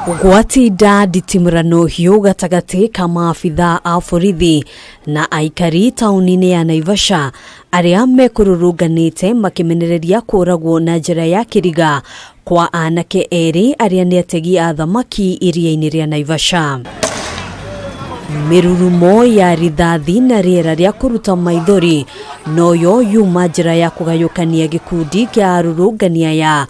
Gwatinda nditimũrano hiũ gatagatĩ ka maabitha a borithi na aikari taũni-inĩ ya Naivasha arĩa mekũrũrũnganĩte makĩmenereria kũragwo na njĩra ya kĩriga kwa anake erĩ arĩa nĩ ategi a thamaki iria-inĩ rĩa Naivasha. Mĩrurumo ya rithathi na rĩera rĩa kũruta maithori noyo yuma njĩra ya kũgayũkania gĩkundi kĩa arũrũngani aya,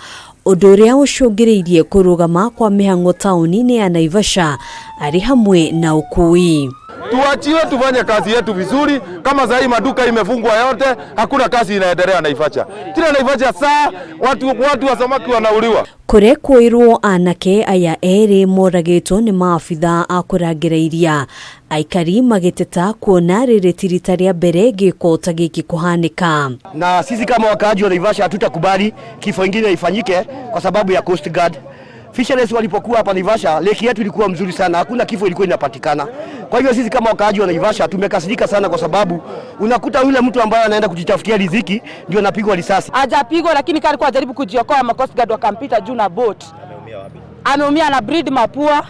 ũndũ ũrĩa ũcũngĩrĩirie kũrũgama kwa mĩhang'o taũni-inĩ ya Naivasha arĩ hamwe na ũkui. Tuachiwe tufanye kazi yetu vizuri. Kama sahii maduka imefungwa yote, hakuna kazi inaendelea Naivasha. Kila Naivasha saa watu wa samaki wanauliwa. Kũrekũĩrwo anake aya erĩ moragĩtwo nĩ maabitha a kũrangĩra iria, aikari magĩteta kuona rĩrĩ ti rita rĩa mbere gĩko ta gĩkĩ kũhanĩka. Na sisi kama wakaaji wa Naivasha hatutakubali kifo ingine ifanyike kwa sababu ya Coast Guard. Fisheries walipokuwa hapa Naivasha, lake yetu ilikuwa mzuri sana, hakuna kifo ilikuwa inapatikana. Kwa hivyo sisi kama wakaaji wa Naivasha tumekasirika sana, kwa sababu unakuta yule mtu ambaye anaenda kujitafutia riziki ndio anapigwa risasi. Hajapigwa, lakini alikuwa ajaribu kujiokoa, ma Coast Guard wakampita juu na boat. Ameumia na bleed mapua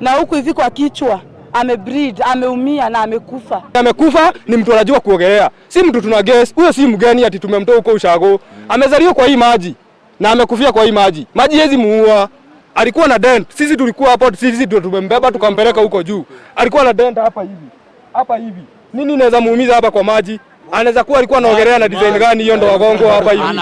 na huku hivi kwa kichwa amebleed, ameumia na amekufa. Amekufa ni mtu anajua kuogelea, si mtu tuna guess. Huyo si mgeni ati tumemtoa huko ushago. Amezaliwa kwa hii maji na amekufia kwa hii maji. Maji hezi muua. Alikuwa na dent. Sisi tulikuwa hapo, sisi ndio tumembeba tukampeleka huko juu. Alikuwa na dent hapa hivi. Hapa hivi. Nini inaweza muumiza hapa kwa maji? Anaweza kuwa alikuwa anaogelea na design gani hiyo ndo wagongo hapa hivi.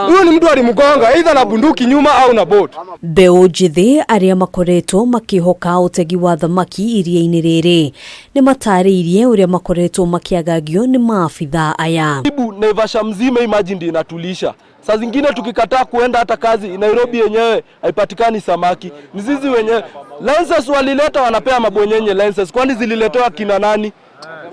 Huyo ni mtu alimgonga either na bunduki nyuma au na boat. Mbeũ njĩthĩ arĩa makoretwo makĩhoka ũtegi wa thamaki iria-inĩ rĩrĩ nĩ matarĩirie ũrĩa makoretwo makĩagagio nĩ maabitha aya. Karibu Naivasha mzima hii maji ndio inatulisha. Saa zingine tukikataa kuenda hata kazi Nairobi yenyewe haipatikani samaki. Ni sisi wenyewe. Licenses walileta wanapea mabwenyenye licenses. Kwani zililetewa kina nani?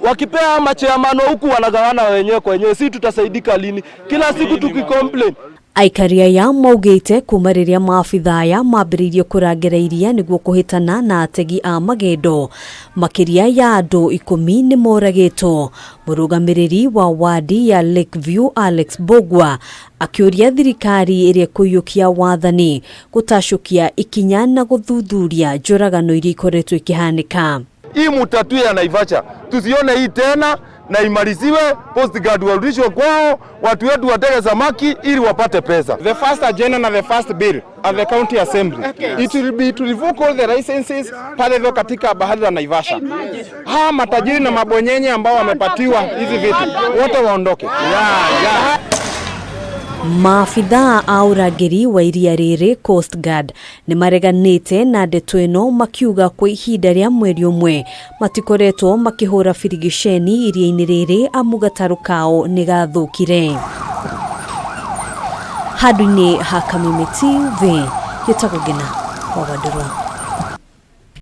Wakipea machairman huku wanagawana wenyewe kwa wenyewe, si tutasaidika lini? Kila siku tukicomplain. Aikari aya maugĩte kuma rĩrĩa maabitha aya mambĩrĩirie kũrangĩra iria nĩguo kũhĩtana na ategi a magendo, makĩria ya andũ 10 nĩ moragĩtwo. Mũrũgamĩrĩri wa wadi ya Lakeview Alex Mbugua akĩũria thirikari ĩrĩa ĩkũiyũkia wathani gũtacũkia ikinya na gũthuthuria njũragano iria ikoretwo ikĩhanĩka. Hii mutatue ya Naivasha tusione hii tena na imaliziwe, Coast Guard warudishwe kwao, watu wetu watege samaki ili wapate pesa. The first agenda na the first bill at the county assembly, it will be to revoke all the licenses pale hivyo katika bahari la Naivasha. Hawa matajiri na mabwenyenye ambao wamepatiwa hizi vitu wote waondoke. Maabitha a ũrangĩri wa iria rĩrĩ Coast Guard nĩ mareganĩte na ndeto ĩno makiuga kwa ihinda rĩa mweri ũmwe matikoretwo makĩhũra birigiceni iria-inĩ rĩrĩ amu gatarũ kao nĩ gathũkire. Handũ-inĩ ha Kameme TV, gĩtagwo Ngina wa Wandũrũ.